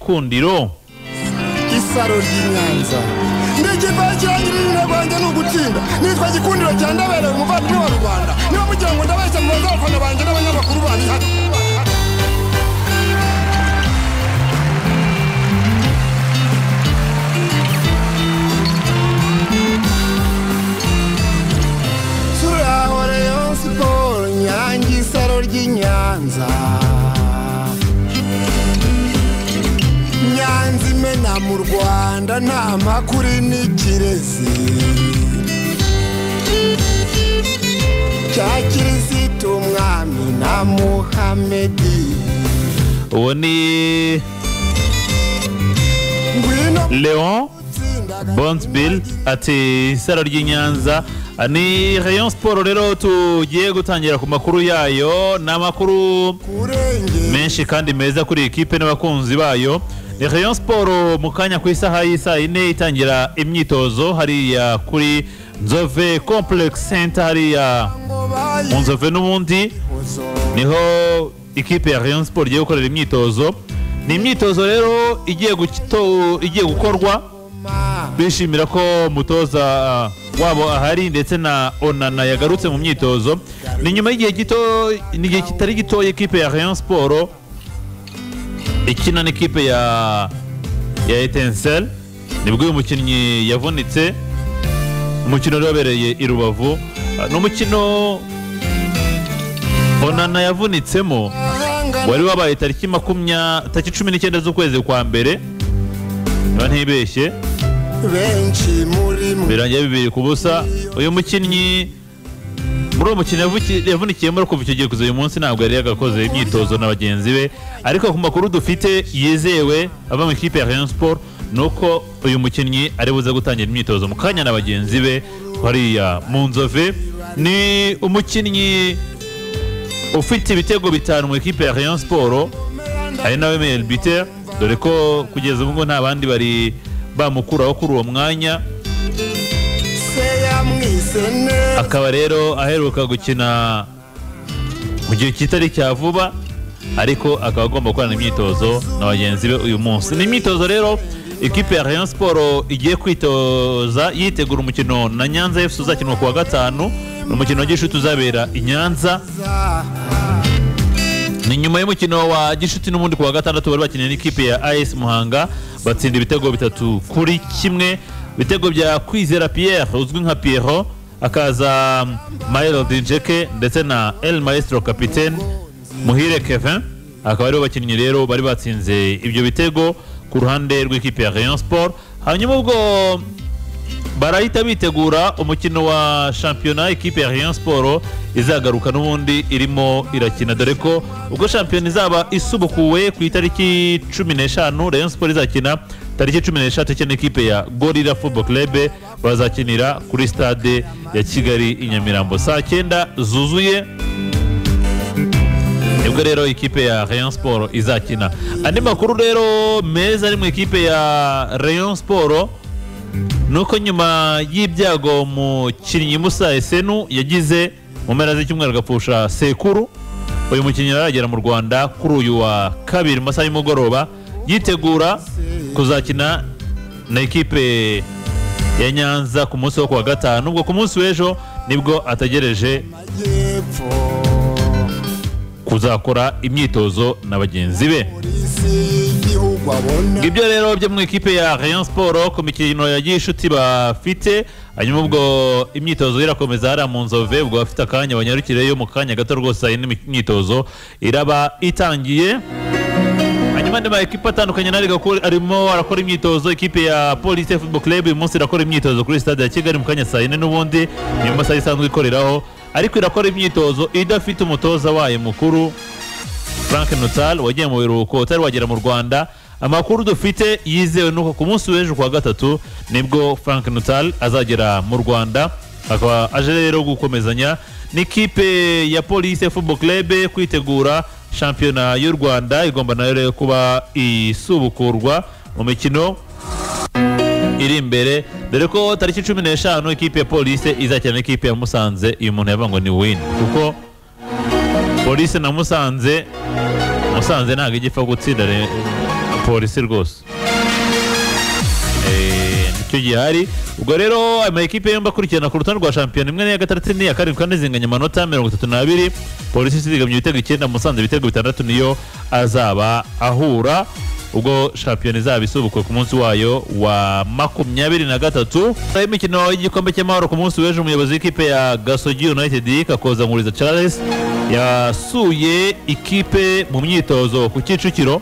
Gikundiro. Isaro ry'Inyanza ndikivakirangirira rwanjye ni ugutsinda. Nitwa Gikundiro cya Ndabereye, umuvandimwe wa rubanda. Niba mugira ngo ndabeshya, mubaze abafana banjye n'abanyamakuru bari hano. Turaho Rayon Sport, Nyange, isaro ry'Inyanza, Nyanza imena mu Rwanda, nta makuru n'ikirezi cya Kirisitu umwami na Muhamedi. Uwo ni Ngwino Leon gutsinda. Bonsbill ati isaro ry'Inyanza. Ni Rayon Sport rero tugiye gutangira ku makuru yayo, ni amakuru Kurengera menshi kandi meza kuri iyi kipe n'abakunzi bayo. Ni Rayon Sport mu kanya ku isaha y'isaa 4 itangira imyitozo hariya kuri Nzove Complex Center, hariya ngo mu Nzove n'ubundi bayihozo. niho ikipe ya Rayon Sport igiye gukorera imyitozo. Ni imyitozo rero igiye gukorwa bishimira ko umutoza wabo ahari, ndetse na Onana yagarutse mu myitozo. Ni nyuma y'igihe gito, ni igihe kitari gitoya ikipe ya Rayon Sport ikina n'ikipe ya Etincelle, nibwo uyu mukinnyi yavunitse. Umukino wari wabereye i Rubavu. Ni umukino Onana yavunitsemo wari wabaye tariki 19 z'ukwezi kwa mbere, niba ntibeshye. Benshi muri mwe Birangiye 2-0. Uyu mukinnyi, muri uwo mukino yavunikiyemo, kuva icyo gihe kugeza uyu munsi ntabwo yari yagakoze imyitozo na bagenzi be. Ariko ku makuru dufite yizewe ava mu ikipe ya Rayon Sport ni uko uyu mukinnyi ari buze gutangira imyitozo mu kanya na bagenzi be hariya mu Nzove. Ni umukinnyi ufite ibitego 5 mu ikipe ya Rayon Sport, ari nawe meilleur buteur, dore ko kugeza ubu ngo nta bandi bari bamukuraho kuri uwo mwanya. Se yamwise neza. Akaba rero aheruka gukina mu gihe kitari cya vuba, ariko akaba agomba gukorana imyitozo na bagenzi be uyu munsi. Ni imyitozo rero ikipe ya Rayon Sport igiye kwitoza yitegura umukino na Nyanza FC uzakinwa ku wa gatanu. Ni umukino wa gishuti uzabera i Nyanza. Ni nyuma y'umukino wa gishuti n'ubundi ku wa gatandatu bari bakinye n'ikipe ya AS Muhanga, batsinda ibitego 3-1, ibitego bya Kwizera Pierre uzwi nka Pierrot, akaza Maelo Dinjeke ndetse na El Maestro Capitaine Muhire Kevin, akaba aribo bakinnyi rero bari batsinze ibyo bitego ku ruhande rw'ikipe ya Rayon Sport. Hanyuma ubwo barahita bitegura umukino wa shampiyona ikipe ya Rayon Sport izagaruka n'ubundi irimo irakina, dore ko ubwo shampiyona izaba isubukuwe ku itariki 15, Rayon Sport izakina tariki 13 ikina n'ikipe ya Gorilla Football Club, bazakinira kuri stade ya Kigali i Nyamirambo saa 9 zuzuye. Nibwo rero ikipe ya Rayon Sport izakina. Andi makuru rero meza ari mu ikipe ya Rayon Sport nuko nyuma y'ibyago mukinnyi Musa Esenu yagize mu mpera z'icyumweru agapfusha sekuru, uyu mukinnyi aragera mu Rwanda kuri uyu wa kabiri mu masaha y'umugoroba, yitegura kuzakina na ikipe ya Nyanza ku munsi wo kuwa gatanu. Ubwo ku munsi w'ejo nibwo ategereje Majyepfo kuzakora imyitozo na bagenzi be. Polisi y'igihugu abona. Ngibyo rero byo mu ikipe ya Rayon Sport ku mikino ya gishuti bafite. Hanyuma ubwo imyitozo irakomeza hariya mu Nzove, ubwo bafite akanya banyarukireyo mu kanya gato rwose, hari n'imyitozo iraba itangiye. Hanyuma andi ma ekipe atandukanye nayo arimo arakora imyitozo. Ikipe ya Police Football Club uyu munsi irakora imyitozo kuri stade ya Kigali mu kanya saa 4 n'ubundi, niyo masaha isanzwe ikoreraho, ariko irakora imyitozo idafite umutoza wayo mukuru Frank Nutal wagiye mu biruhuko utari wagera mu Rwanda. Amakuru dufite yizewe nuko ku munsi w'ejo kuwa gatatu nibwo Frank Nutal azagera mu Rwanda, akaba aje rero gukomezanya n'ikipe ya Police Football Club kwitegura shampiyona y'u Rwanda, igomba nayo rero kuba isubukurwa mu mikino iri imbere, dore ko tariki 15 ikipe ya Police izakina n'ikipe ya Musanze. Uyu muntu yavuga ngo ni win, kuko Police na Musanze, Musanze ntabwo ijya ipfa gutsinda Polisi rwose nicyo gihari. Ubwo rero ama ekipe yombi akurikirana ku rutonde rwa shampiyona, imwe n'iya gatandatu n'iya karindwi, kandi zinganya amanota 32. Polisi izigamye ibitego 9, Musanze ibitego 6, niyo azaba ahura ubwo shampiyona izaba isubukuwe ku munsi wayo wa 23. Imikino y'igikombe cy'amahoro ku munsi w'ejo, umuyobozi w'ikipe ya Gasogi United Kakoza Nkuriza Charles yasuye ikipe mu myitozo ku Kicukiro,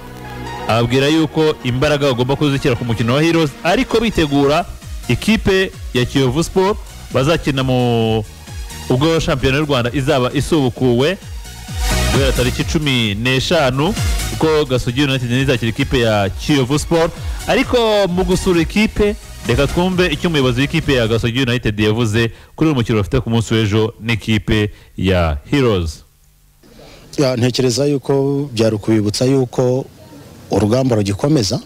ababwira yuko imbaraga bagomba kuzishyira ku mukino wa Heroes, ariko bitegura ikipe ya Kiyovu Sport bazakina mu ubwo shampiyona y'u Rwanda izaba isubukuwe guhera tariki 15, kuko Gasogi United izakira ikipe ya Kiyovu Sport. Ariko mu gusura ikipe, reka twumve icyo umuyobozi w'ikipe ya Gasogi United yavuze kuri uyu mukino bafite ku munsi w'ejo n'ikipe ya Heroes. Ntekereza yuko byari ukubibutsa yuko urugamba rugikomeza,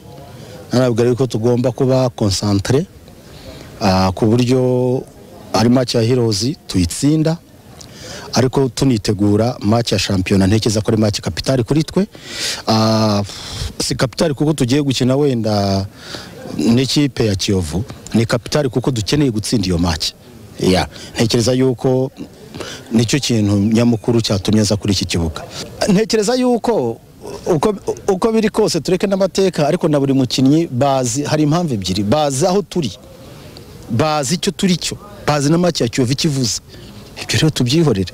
narabwira yuko tugomba kuba concentré ku buryo ari match ya Heroes tuyitsinda, ariko tunitegura match ya shampiyona. Ntekereza ko ari match kapitali kuri twe, si kapitali kuko tugiye gukina wenda n'ikipe ya Kiyovu, ni kapitali kuko dukeneye gutsinda iyo match. Ntekereza yuko nicyo kintu nyamukuru cyatumye aza kuri iki kibuga. Ntekereza yuko uko biri kose tureke n'amateka, ariko na buri mukinnyi bazi hari impamvu ebyiri, bazi aho turi, bazi icyo turi cyo, bazi na match ya Kiyovu ikivuze. Ibyo rero tubyihorere.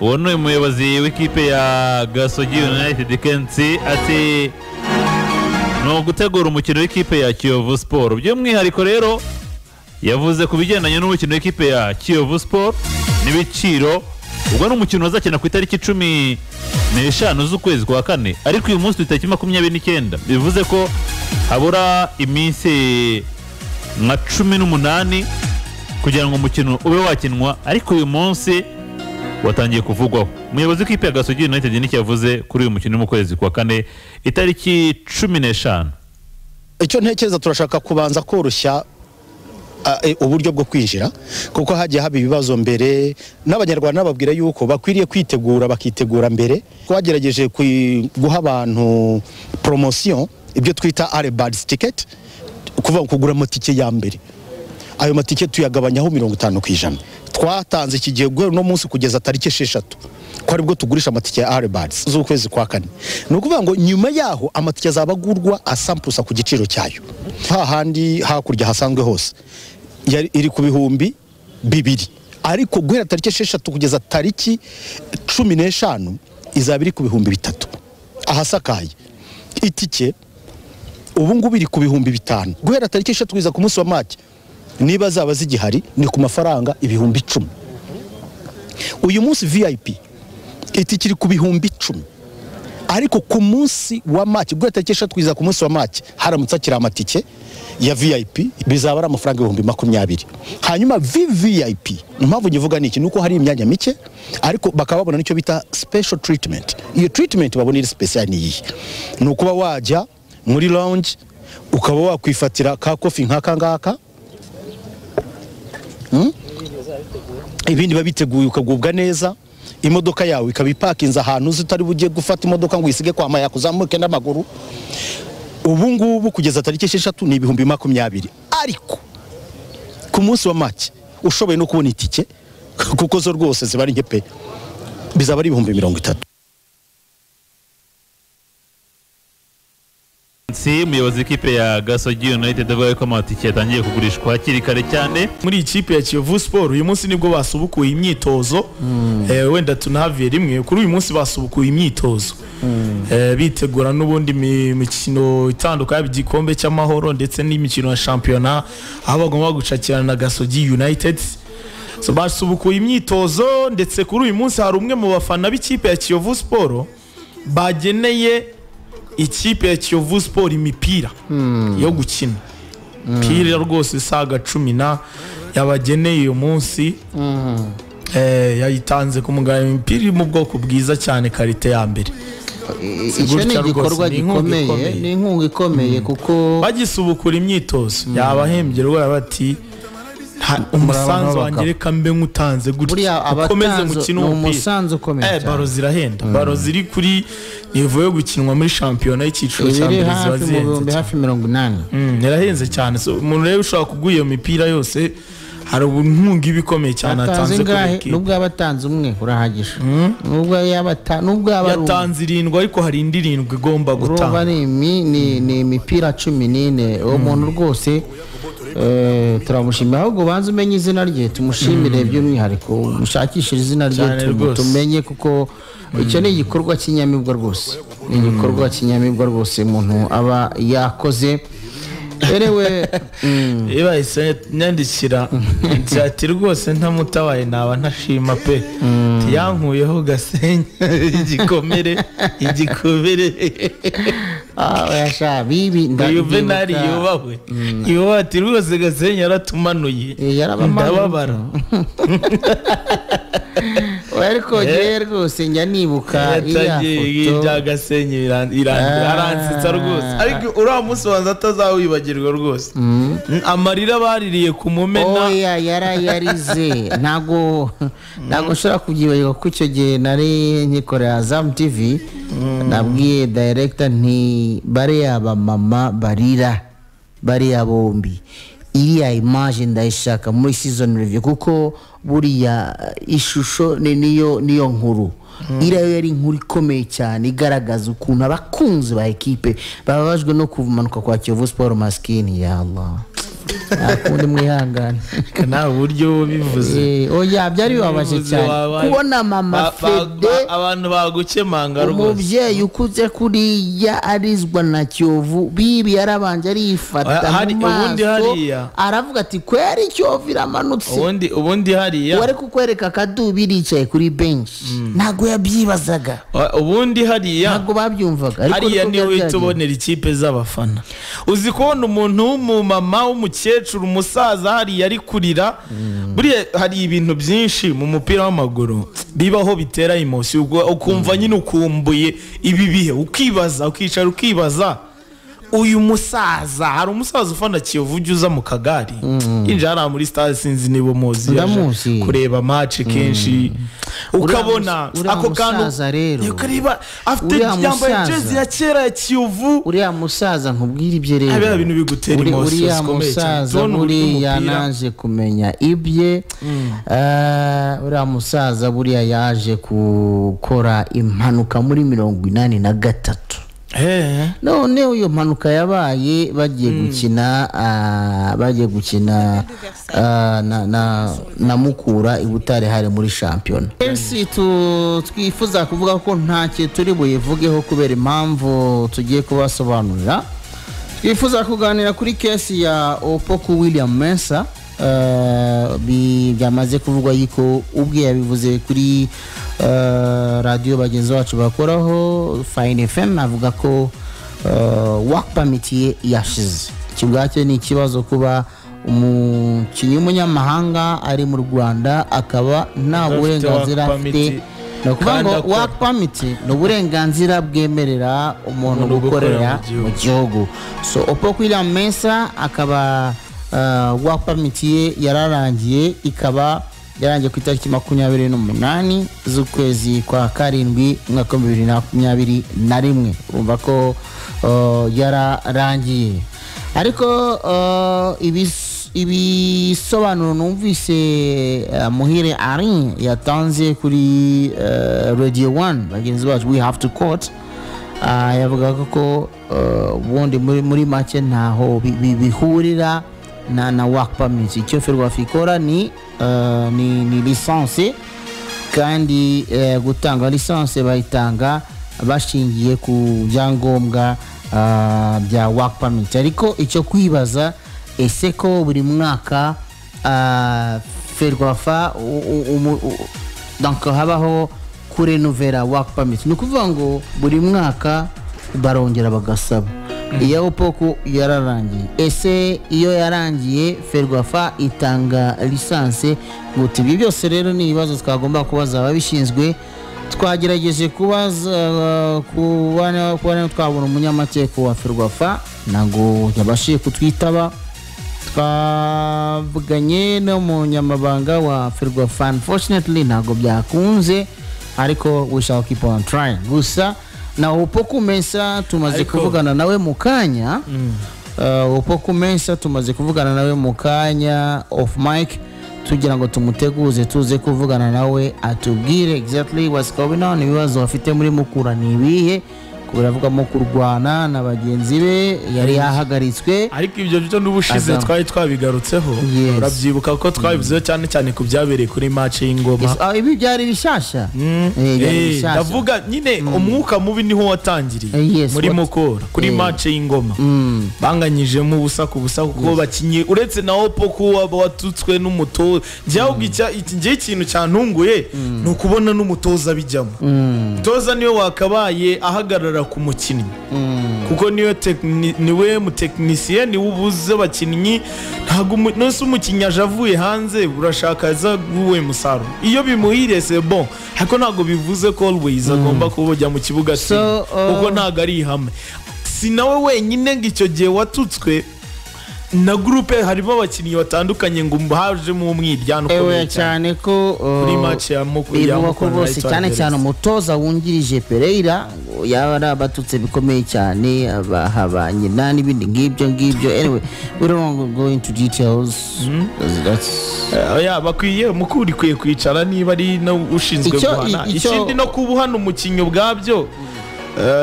Uwo ni umuyobozi w'ikipe ya Gasogi United Kensi, ati ni ugutegura umukino w'ikipe ya Kiyovu Sport. By'umwihariko rero yavuze ku bigendanye n'umukino w'ikipe ya Kiyovu Sport n'ibiciro. Ubwo ni umukino bazakina ku itariki 15 z'ukwezi kwa 4, ariko uyu munsi tariki 29, bivuze ko habura iminsi nka 18 kugira ngo umukino ube wakinwa, ariko uyu munsi watangiye kuvugwaho. Umuyobozi w'ikipe ya Gasogi United nicyo yavuze kuri uyu mukino mu kwezi kwa 4 itariki 15. Icyo ntekereza, turashaka kubanza koroshya uburyo bwo kwinjira, kuko hagiye haba ibibazo mbere, n'abanyarwanda nababwira yuko bakwiriye kwitegura, bakitegura mbere. Twagerageje guha abantu promotion, ibyo twita early birds ticket, kuva kugura amatike ya mbere. Ayo matike tuyagabanyaho 50%. Twatanze iki gihe guhera no munsi kugeza tariki 6, ko aribwo tugurisha amatike ya early birds z'ukwezi kwa 4. Ni ukuvuga ngo nyuma yaho amatike azaba agurwa asampusa ku giciro cyayo, hahandi hakurya hasanzwe hose iri ku 2000, ariko guhera tariki 6 kugeza tariki 15 izaba iri ku 3000 ahasakaye. Itike ubu ngubu iri ku 5000 guhera tariki 6 kugeza ku munsi wa match, niba zaba zigihari ni ku mafaranga 10,000. Uyu munsi VIP itike iri ku 10,000, ariko ku munsi wa match guhera tariki 6 kugeza ku munsi wa match haramutse akiri amatike ya VIP bizaba ari amafaranga 20,000. Hanyuma VVIP, impamvu ngivuga niki nuko hari imyanya mike, ariko bakaba babona nicyo bita special treatment. Iyo treatment babona iri special ni iyi, ni ukuba wajya muri lounge ukaba wakwifatira ka coffee nk'aka ngaka, ibindi babiteguye ukagubwa neza, imodoka yawe ikaba ipakinze ahantu utari bujye gufata imodoka ngo uyisige kwa maya kuzamuke n'amaguru. Ubu ngubu kugeza tariki 6 ni 20,000, ariko ku munsi wa match ushoboye no kubona itike, kuko zo rwose ziba ari nke pe, bizaba ari 30,000. Si umuyobozi w'ikipe ya Gasogi United avuga ko amatike yatangiye kugurishwa hakiri kare cyane. Muri ikipe ya Kiyovu Sport uyu munsi nibwo basubukuye imyitozo, wenda tunahaviye rimwe kuri uyu munsi basubukuye imyitozo, bitegura n'ubundi imikino itandukanye, igikombe cy'amahoro ndetse n'imikino ya shampiyona, aho bagomba gucakirana na Gasogi United. So basubukuye imyitozo, ndetse kuri uyu munsi hari umwe mu bafana b'ikipe ya Kiyovu Sport bageneye ikipe ya Kiyovu Sport imipira yo gukina. Imipira rwose isaga 10 yabageneye uyu munsi, yayitanze ku mugaragaro, imipira iri mu bwoko bwiza cyane, karite ya mbere. Icyo ni igikorwa gikomeye, ni inkunga ikomeye, kuko bagisubukura imyitozo yabahembye rwose bati Umusanzu wanjye reka mbe nkutanze gutya ukomeze mukino w'umupira. Umusanzu ukomeye cyane. Baro zirahenda. Baro ziri kuri nivo yo gukinwa muri shampiyona y'icyiciro cya mbere ziba zihenze hafi 80. Irahenze cyane. So umuntu rero ushobora kugura iyo mipira yose hari ubunkunga ibikomeye cyane atanze kuri ekipe. Nubwo yabatanze umwe urahagije. Nubwo nubwo yaba yatanze 7 ariko hari indi 7 igomba gutanga. Urumva ni imipira 14 uwo muntu rwose turamushimira. Ahubwo banze umenye izina rye tumushimire by'umwihariko, mushakishire izina rye tumenye, kuko icyo ni igikorwa cy'inyamibwa rwose. Ni igikorwa cy'inyamibwa rwose umuntu aba yakoze. Erewe ibahise nyandikira ati rwose ntamutabaye naba ntashima pe, yankuyeho Gasenya igikomere ah bibi ndabivenari yubahwe yubaha ati rwose Gasenya yaratumanuye ndababara. Ariko je rwose njya nibuka iriya foto bya Gasenyi iransetsa rwose, ariko uriya munsi wanza atazawibagirwa rwose. Amarira baririye ku mumena. Oya yarayarize ntago nshobora kubyibagirwa kuko icyo gihe nari nkikorera Azam TV, nabwiye director nti bariya bamama barira bariya bombi iriya image ndayishaka muri season review, kuko buriya ishusho niyo nkuru. Iriya yari inkuru ikomeye cyane igaragaza ukuntu abakunzi ba ekipe bababajwe no kumanuka kwa Kiyovu Sport. Maskini ya Allah akundi mwihangane nta buryo bivuze. Oya byari bibabaje cyane kubona mama Fede abantu bagukemanga rwose, umubyeyi ukuze kuriya arizwa na Kiyovu bibi yarabanje arifata mu maso aravuga ati kweri Kiyovu iramanutse. Ubundi hariya wari kukwereka akadubi ricaye kuri bench ntago yabyibazaga. Ubundi hariya ntago babyumvaga, ariko hariya niwe witubonera ikipe z'abafana. Uzi kubona umuntu w'umumama w'umukecuru umusaza hariya ari kurira. Buriya hari ibintu byinshi mu mupira w'amaguru bibaho bitera emotion, ukumva nyine ukumbuye ibi bihe, ukibaza ukicara ukibaza uyu musaza. Hari umusaza ufana Kiyovu ujya uza mu kagari yinjira hariya muri stade, sinzi niba muzi kureba match kenshi, ukabona ako kantu ukareba afite yambaye jezi ya kera ya Kiyovu. Uriya musaza nkubwira ibye rero, biriya bintu bigutera emotion zikomeye cyane. Buriya naje kumenya ibye. Uriya musaza buriya yaje gukora impanuka muri 83. None uyo mpanuka yabaye bagiye gukina na Mukura i Butare hari muri shampiyona. Kenshi twifuza kuvuga ko nta kintu turi buyivugeho kubera impamvu tugiye kubasobanurira. Twifuza kuganira kuri kesi ya Opoku William Mensah. Byamaze kuvugwa yuko ubwe yabivuze kuri radio bagenzi bacu bakoraho Fine FM, avuga ko work permit ye yashize. Ikibwacyo ni ikibazo kuba umukinnyi w'umunyamahanga ari mu Rwanda akaba nta burenganzira afite. No kuvuga ngo work permit ni uburenganzira bwemerera umuntu gukorera mu gihugu. So Opoku William Mensah akaba work permit ye yararangiye, ikaba yarangiye ku itariki 28 z'ukwezi kwa 7 umwaka wa 2021. Urumva ko yararangiye. Ariko ibisobanuro numvise Muhire Arin yatanze kuri Radio 1 bagenzi bacu we have to court, yavuga ko ubundi muri make ntaho bihurira na work permit. Icyo Ferwafa ikora ni licence, kandi gutanga licence bayitanga bashingiye ku byangombwa bya work permit. Ariko icyo kwibaza, ese ko buri mwaka Ferwafa donc habaho kurenovera work permit, ni ukuvuga ngo buri mwaka barongera bagasaba. Iyo Opoku yararangiye, ese iyo yarangiye Ferwafa itanga licence guti? Ibyo byose rero ni ibibazo twagomba kubaza ababishinzwe. Twagerageje kubaza kubana twabona umunyamategeko wa Ferwafa ntago yabashije kutwitaba. Twavuganye n'umunyamabanga wa Ferwafa, unfortunately ntabwo byakunze, ariko we shall keep on trying. Gusa na Opoku Mensah tumaze kuvugana nawe mu kanya, Opoku Mensah tumaze kuvugana nawe mu kanya off mic, tugira ngo tumuteguze tuze kuvugana nawe atubwire exactly what's going on, ibibazo bafite muri Mukura ni ibihe, biravugamo kurwana na bagenzi be yari yahagaritswe. Ariko ibyo byo n'ubushize twari twabigarutseho, urabyibuka ko twabivuzeho cyane cyane ku byabereye kuri match y'Ingoma. Ibi byari bishasha. Ndavuga nyine umwuka mubi niho watangiriye muri Mukura kuri match y'Ingoma, banganyijemo ubusa ku busa kuko bakinye uretse na Opoku watutswe n'umutoza. Njye ikintu cyantunguye ni ukubona n'umutoza bijyamo. Umutoza niwe wakabaye ahagarara ku mukinnyi, kuko niwe mutekinisiye, niwe ubuze abakinnyi. Ntabwo nose umukinnyi aje avuye hanze urashaka aza guwe musaruro, iyo bimuhiriye c'est bon, ariko ntabwo bivuze ko always agomba kubujya mu kibuga, kuko ntabwo ari ihame. Si nawe wenyine ngo icyo gihe watutswe na groupe, harimo abakinnyi batandukanye ngo hajemo umwiryano ukomeye cyane ko kuri match ya Mukura bose, cyane cyane umutoza wungirije Pereira yaba arabatutse bikomeye cyane, abahabanye n'ibindi ngibyo ngibyo. Anyway, we don't want to go into details. That's bakwiye Mukura ikwiye kwicara niba ari no ushinzwe guhana. Ikindi no kubuhana umukinnyi ubwabyo,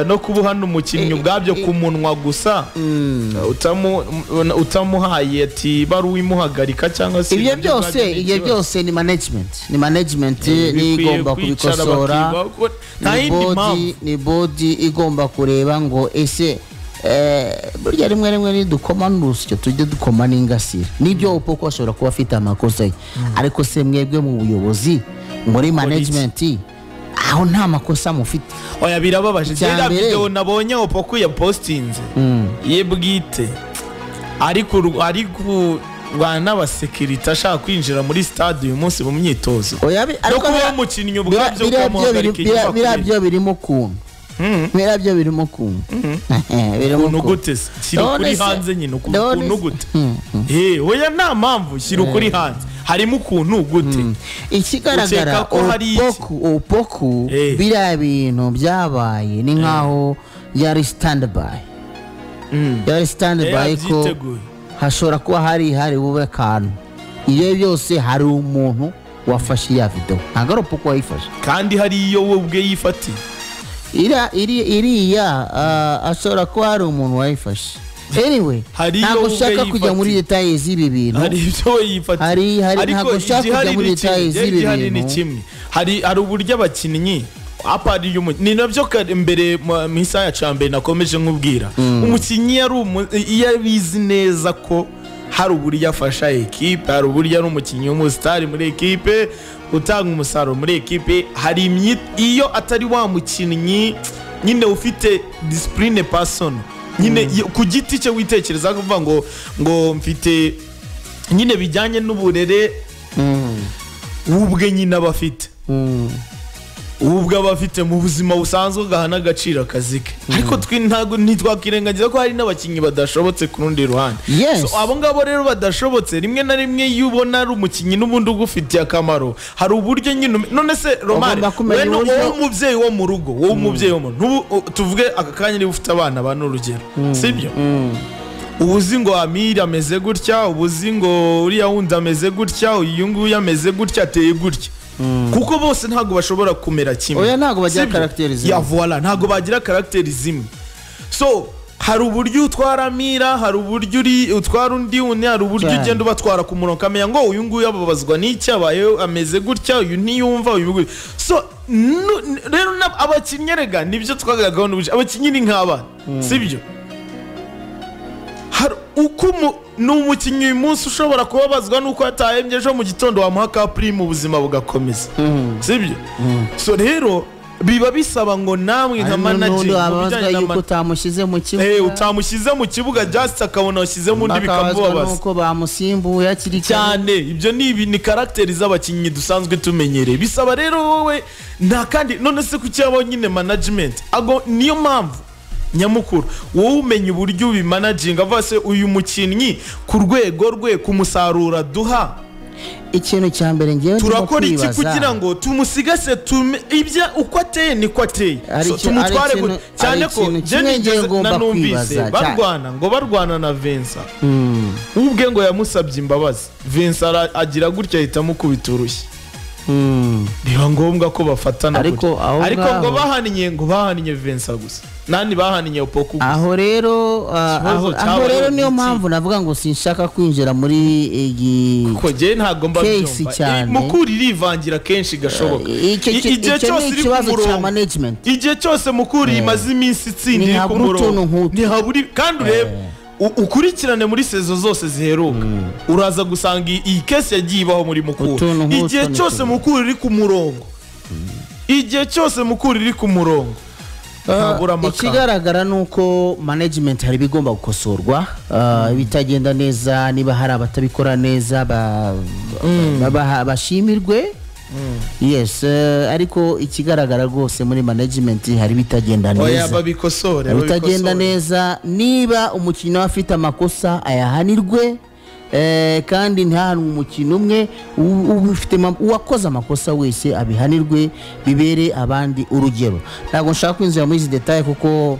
no kubuhana umukinnyi ubwabyo ku munwa gusa, utamuhaye ati baruwa imuhagarika cyangwa se ibyo byose, ibyo byose ni management, ni management igomba kubikosora. Ni body igomba kureba ngo ese burya rimwe rimwe nidukoma n'urusyo tujye dukoma n'ingasire. Nibyo Opoku ashobora kuba afite amakosa ye, ariko se mwebwe mu buyobozi muri management aho nta makosa mufite? Oya birababaje. Kera video nabonye Opoku ya postinze ye bwite ari kurwana n'abasekirite ashaka kwinjira muri stade uyu munsi mu myitozo. Oya, ariko kuba umukinnyi ubwabyo ukamuhagarika inyuma, birabyo birimo kuntu, birabyo birimo kuntu, birimo gute? Shyira ukuri hanze nyine, ukuntu gute? Oya nta mpamvu, shyira ukuri hanze, harimo ukuntu gute? Ikigaragara Opoku biriya bintu byabaye ni nkaho yari standby, yari standby ko hashobora kuba hari bube akantu. Iyo byose hari umuntu wafashe ya video, ntabwo ari Opoku wayifashe, kandi hari iyo we ubwe yifatiye iriya ashobora kuba hari umuntu wayifashe. Anyway, ntabwo ushaka kujya muri details z'ibi bintu, hari ibyo yifatiye, hari ntabwo ushaka kujya muri details z'ibi bintu. Hari uburyo abakinnyi apari ni nabyo mbere mu isaha ya mbere nakomeje nkubwira, umukinnyi iyo abizi neza ko hari uburyo afasha ekipe, hari uburyo ari umukinnyi w'umusitari muri ekipe utanga umusaruro muri ekipe, hari iyo atari wa mukinnyi nyine ufite discipline person nyine ku giti cye witekereza kuvuga ngo mfite nyine bijyanye n'uburere ubwe nyine abafite ubwo abafite mu buzima busanzwe gahana agaciro akazi ke. Ariko twe ntago ntitwakirengagiza ko hari n'abakinnyi badashobotse ku rundi ruhande. So abo ngabo rero badashobotse rimwe na rimwe iyo ubona ari umukinnyi n'ubundi ugufitiye akamaro, hari uburyo nyine. None se Romari, wowe umubyeyi wo mu rugo, wowe umubyeyi wo mu tuvuge aka kanya niba ufite abana ba n'urugero, sibyo? Ubuzi ngo Amiri ameze gutya, ubuzi ngo uriya wundi ameze gutya, uyu nguyu ameze gutya, ateye gutya. Kuko bose ntabwo bashobora kumera kimwe. Oya ntabwo bagira caractère zimwe. Ya voilà, ntabwo bagira caractère zimwe. So hari uburyo utwara Amira, hari uburyo uri utwara undi, hari uburyo ugenda ubatwara ku murongo kamenya ngo uyu nguyu ababazwa n'iki, abaye ameze gutya, uyu ntiyumva, uyu nguyu. So rero abakinnyi rega nibyo twagaragaho n'ubuje, abakinnyi ni nk'abana, sibyo? Hari uko n'umukinnyi uyu munsi ushobora kubabazwa nuko yatahembye ejo mu gitondo wamuha ka prime ubuzima bugakomeza, sibyo? So rero biba bisaba ngo namwe nka manager yuko utamushyize mu kibuga, utamushyize mu kibuga just akabona washyizemo undi bikamubabaza nuko bamusimbuye hakiri cyane. Ibyo ni caractère z'abakinnyi dusanzwe tumenyereye. Bisaba rero wowe nta kandi none se kuki yabo nyine management ago, niyo mpamvu Nyamukuru wowe umenya uburyo ubimanaginga, avuga se uyu mukinnyi ku rwego rwe, ku musaruro aduha, Ikintu cya mbere ngewe ndimo turakora iki kwibaza- kugira ngo tumusigase, tume ibyo uko ateye niko ateye. Hari So, tumutware hari gute? Cyane hari ko ikintu njye kimwe ngewe nigeze ngomba nanumvise kwibaza, barwana, ngo barwana na Vincent ubwe, ngo yamusabye imbabazi, Vincent agira gutya ahita amukubita urushyi, biba ngombwa ko bafatana Ariko gutya. aho Ariko ngo ngaho- bahannye Vincent gusa, nani, bahannye Opoku gusa. Aho rero Ikibazo aho cyabaye rero niyo iki? mpamvu navuga ngo sinshaka kwinjira muri iyi Kuko njye ntabwo mba case mbyumva. cyane. Mukura irivangira kenshi gashoboka. Icyo Igihe icyo cyose ni iri ku ikibazo cya murongo, management. Igihe cyose Mukura imaze iminsi itsinda iri ku Ntihabura utuntu murongo, nk'utu. ntihabura. Kandi urebe ukurikirane muri saison zose ziheruka, uraza gusanga iyi case yagiye ibaho muri Mukura. Utuntu nk'utwo Igihe ni cyose tubi. Mukura iri ku murongo, igihe cyose Mukura iri ku murongo, ntabura amakara. Ikigaragara ni uko management hari ibigomba gukosorwa, ibitagenda neza. Niba hari abatabikora neza bashimirwe, yes, ariko ikigaragara rwose muri management hari ibitagenda Oya, neza. babikosore. Ibitagenda Babikosore. neza, niba umukinnyi we afite amakosa ayahanirwe, kandi ntihahanwe umukino umwe uwakoze amakosa wese abihanirwe, bibere abandi urugero. Ntabwo nshaka kwinjira muri izi détails kuko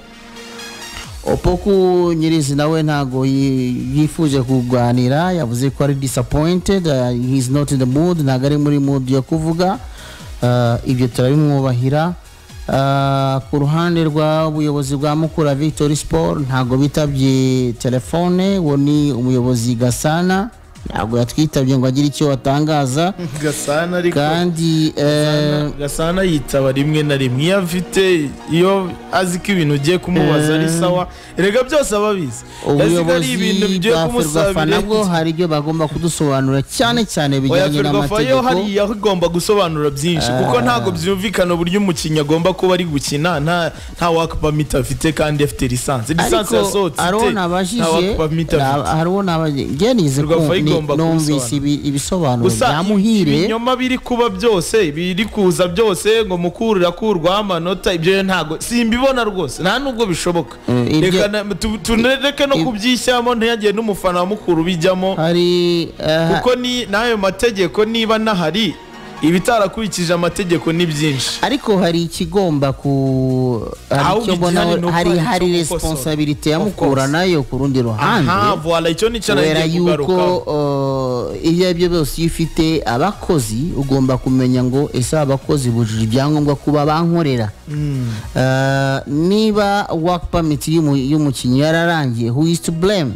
Opoku nyirizina we ntabwo yifuje kuganira. Yavuze ko ari disappointed, he is not in the mood, ntabwo ari muri mood yo kuvuga. Ibyo turabimwubahira. Ku ruhande rw'ubuyobozi bwa Mukura Victory Sport ntabwo bitabye telefone. Uwo ni umuyobozi Gasana, ntabwo yatwitabye ngo agire icyo atangaza. Gasana ariko Kandi Gasana yitaba rimwe na rimwe iyo afite, iyo azi ko ibintu ugiye kumubaza ari sawa. Erega byose aba abizi. Azi ko ari Ubuyobozi ibintu bigiye bwa kumusaba Ferwafa nabwo ibirenze. hari ibyo bagomba kudusobanurira, cyane cyane Oya, bijyanye Ferwafa yo n'amategeko. hariya igomba gusobanura byinshi, kuko ntabwo byumvikana uburyo umukinnyi agomba kuba ari gukina nta work permit afite kandi afite licence. Licence Ariko yasohotse hari uwo ite nabajije, nta work permit afite? hari uwo nabajije, njye nize Ferwafa igomba numvise kubisobanura. ibisobanuro Gusa bya Muhire. ibinyoma biri kuba byose, biri kuza byose ngo Mukura irakurwaho amanota, ibyo ntabwo simbibona rwose, nta nubwo bishoboka. Reka tunareke no kubyishyiramo, ntihagire n'umufana wa Mukura ubijyamo, Hari kuko ni n'ayo mategeko niba nahari, ibitarakurikije amategeko ni byinshi. Ariko hari ikigomba ku hari Ahubwo icyo mbona, igihari ni uko hari hari hari icyo gukosora. responsabilité ya Of Mukura course. nayo ku rundi ruhande, Aha, voilà, icyo nicyo kubera nagiye yuko kugarukaho. Ibyo ari byo byose, iyo ufite abakozi ugomba kumenya ngo ese aba bakozi bujuje ibyangombwa kuba bankorera? Niba work permit y'umukinnyi yararangiye, who is to blame?